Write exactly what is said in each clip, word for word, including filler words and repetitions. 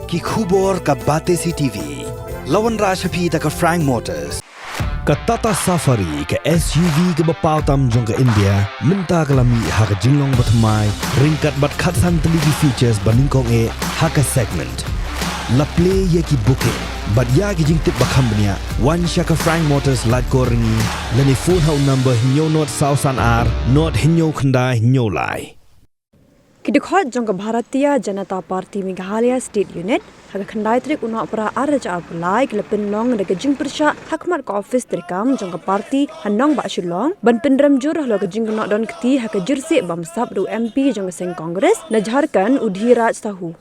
Ki khubor ka Batesi T V. La wanrah sha phi da ka Frank Motors. Ka Tata Safari, ka S U V kaba paw tam jong ka India, mynta ka la mih ha ka jinglong bathymmai, ryngkat bad khatsan tylli ki features ba nyngkong eh ha ka segment. La plie ïa ki booking bad ïa ki jingtip ba kham bniah, wan sha ka Frank Motors Laitkor Ryngi, lane phone ha u number hynñiew nod saw san ar nod hynñiew khyndai hynñiew lai. Ki dkhot jong ka Bharatiya Janata Party Meghalaya State Unit ha ka khyndai tarik u Nohprah ar hajar arphew lai ki la pynlong da ka jingpyrshah ha khmat ka ophis treikam jong ka party ha nongbah Shillong, ban pynrem jur halor ka jingkynnoh don kti ha ka jyrsieh bamsap da u M P jong ka seng Congress na Jharkhand, u Dheeraj Sahu.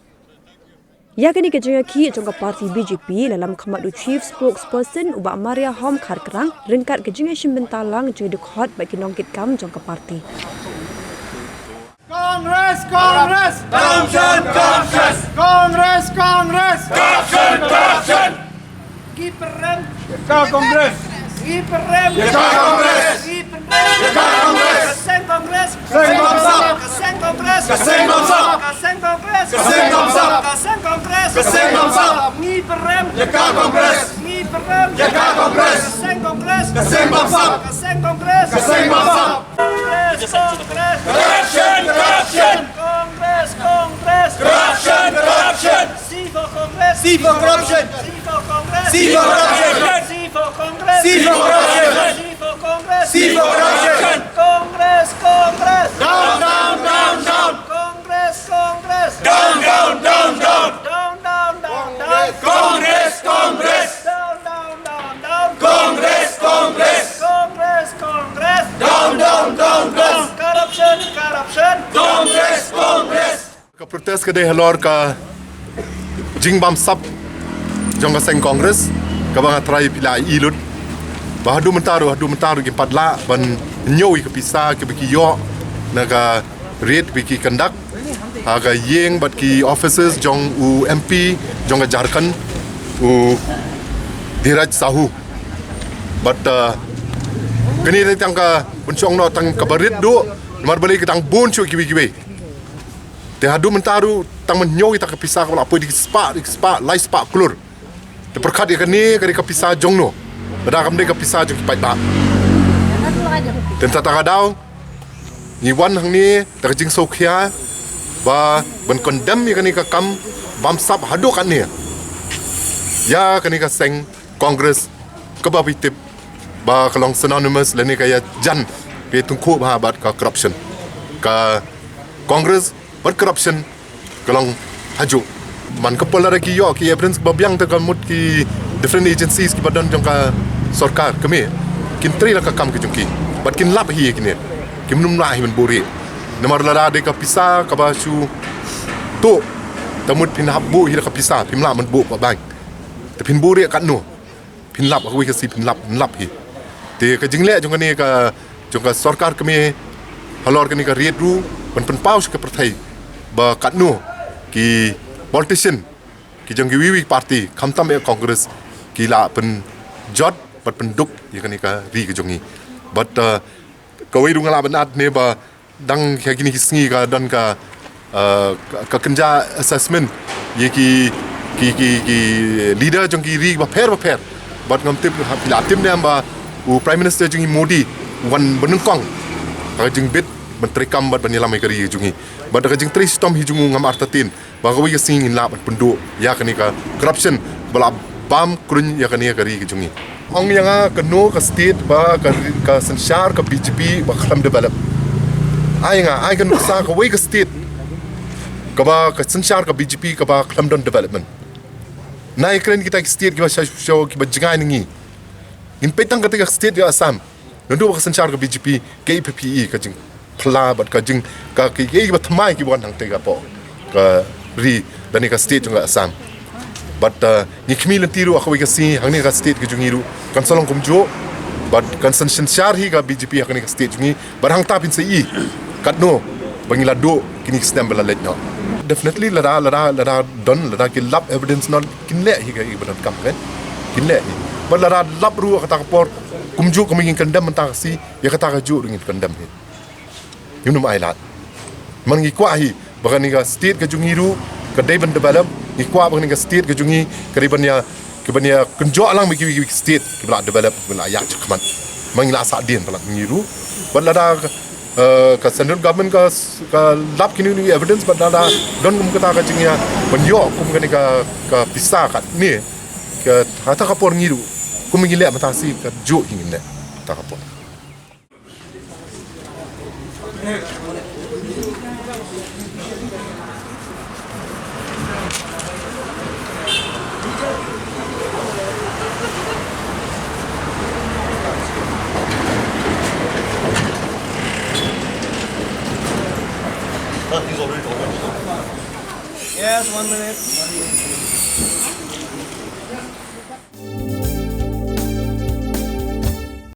Ïa kane ka jingïakhih jong ka party B J P la lam khmat u Chief Spokesperson, u Bah Mariahom Kharkrang, ryngkat ka jingïashim bynta lang jong ki dkhot bad ki nongkitkam jong ka party. Congress, Congress! Corruption, corruption! Congress, Congress! Corruption, corruption! Ngi pynrem. Ïa ka Congress! Ngi pynrem. Ïa ka Congress! Ngi pynrem. Ïa ka Congress! Ka seng Congress! Seng bamsap! Ka seng Congress! Ka seng bamsap! Ka seng Congress! Ka seng bamsap! Ka seng Congress! Ka seng bamsap! Ngi pynrem. Ïa ka Congress! Ngi pynrem. Ïa ka Congress! Ka seng Congress! Ka seng bamsap! Ka seng Congress! Ka seng bamsap! Congress, Congress! Corruption, corruption! Congress, Congress! Corruption, corruption! C for Congress! C for corruption! C for Congress! C for corruption! C for Congress! C for corruption! C for Congress! C for corruption! Congress, Congress! Down, down, down, down! Congress, Congress! Down, down, down, down! Down, down, down, down! Congress, Congress! Down, down, down, down! Congress, Congress! Congress, Congress! Down, down, down, down! Corruption, corruption! Congress, Congress! Ka protest ka dei halor ka jingbamsap jong ka seng Congress, kaba nga trai phi la ïohi lut. Ba haduh mynta ruh, haduh mynta ruh kim pat lah ban ñiew ïa ka pisa kaba ki ïoh na ka raid ba ki conduct ha ka ïing bad ki offices jong u M P jong ka Jharkhand, u Dheeraj Sahu. Bad, uh, kane dei tang ka pynshong noh tang kaba rit duh, namar balei ka dang bun shuh kiwei kiwei. Te haduh mynta ruh tang ban ñiew ïa ka pisa kaba la poi da ki spah, da ki spah, lai spah klur. Te pyrkhat ïa kane ka dei ka pisa jong no? Lada kam dei ka pisa jong ki paidbah. Te mynta ka daw ngi wan hangne da ka jingsngewkhia ba ban condemn ïa kane ka kam bamsap haduh katne ïa kane ka seng Congress kaba phi tip ba ka long synonymous lane ka ïajan, ka ïatyngkhuh bha bad ka corruption. Ka Congress bad corruption ka long hajuh. Man ka por lada ki ïoh ki evidence ba biang te ka mut ki different agencies kiba don jong ka sorkar kmie kin trei la ka kam ka jong ki bad kin lap hi ïa kine, kim nym lah hi ban buhrieh. Namar lada dei ka pisa kaba shu tuh, te mut phin hap buh hi la ka pisa, phim lah ban buh ka bank. Te phin buhrieh katno? Phin lap, ha kawei ka sngi phin lap, phin lap hi. Te ka jingleh jong kane ka, jong ka sorkar kmie halor kane ka raid ruh ban pynpaw sha ka pyrthei ba katno ki politician ki jong kiwei kiwei ki party, khamtam eh Congress, ki la pynjot bad pynduk ïa kane ka ri ka jong ngi. Bad, uh, kawei ruh nga lah ban add ne ba dang ha kine ki sngi ka don ka, uh, ka, ka kynja assessment ïa ki, ki, ki, ki leader jong ki ri bapher bapher. Bad ngam tip ha phi la tip ne em ba u Prime Minister jong ngi Modi u wan banyngkong ha ka jingbit ban treikam bad ban ïalam ïa ka ri jong ngi. Bad ha ka jingtrei shitom hi jong u ngam artatien ba kawei ka sngi ngin lah ban pynduh ïa kane ka corruption ba la bam kruiñ ïa kane ka ri ka jong ngi. Ong ïa nga kano ka state ba ka, ka synshar ka B J P ba khlem develop? Ai nga, ai ka nuksa kawei ka state kaba ka synshar ka B J P kaba khlem don development. Nai kren kita ki state kiba sha, sha, kiba jngai na ngi. Ngin peit tang kata ka state ka Assam. Naduh ba ka synshar ka B J P, kaei phi i ka jingphylla bad ka jing, ka, kaei ba thymmai kiba wan hangtei hapoh ka ri lane ka state jong ka Assam. Bad, uh, ngi khmih lynti ruh ha kawei ka sngi hangne ka state ka jong ngi ruh kan sa long kumjuh. Bad kan sa synshar hi ka B J P ha kane ka state jong ngi. Bad hangta phin sa i katno ba ngi la duh kine ki snem ba la leit noh. Definitely lada, lada, lada don, lada ki lap evidence noh, kin leh hi ka, i ba donkam, kan? Kin leh hi. Bad lada lap ruh ha kata ka por kumjuh kumne ngin condemn mynta ka sngi, ïa kata kajuh ruh ngin condemn hi. Ngim nym ailad. Man ngi kwah hi ba kane ka state ka jong ngi ruh ka dei ban develop, Ngi kwah ba kane ka state ka jong ngi ka dei ban ïa, ka ban ïa kynjoh lang bad kiwei kiwei ki state kiba la develop, kiba la ïaid shakhmat. Ma ngi la sah dien palat ngi ruh. Bad lada, eh, ka central government ka, ka lap kine ki evidence, bad lada don kum kata ka jingïa ban ïoh kum kane ka, ka pisa katne, ka ha kata ka por ngi ruh, kum ngi leh mynta shi kajuh hi ngin leh ha kata ka por. Yes, one minute.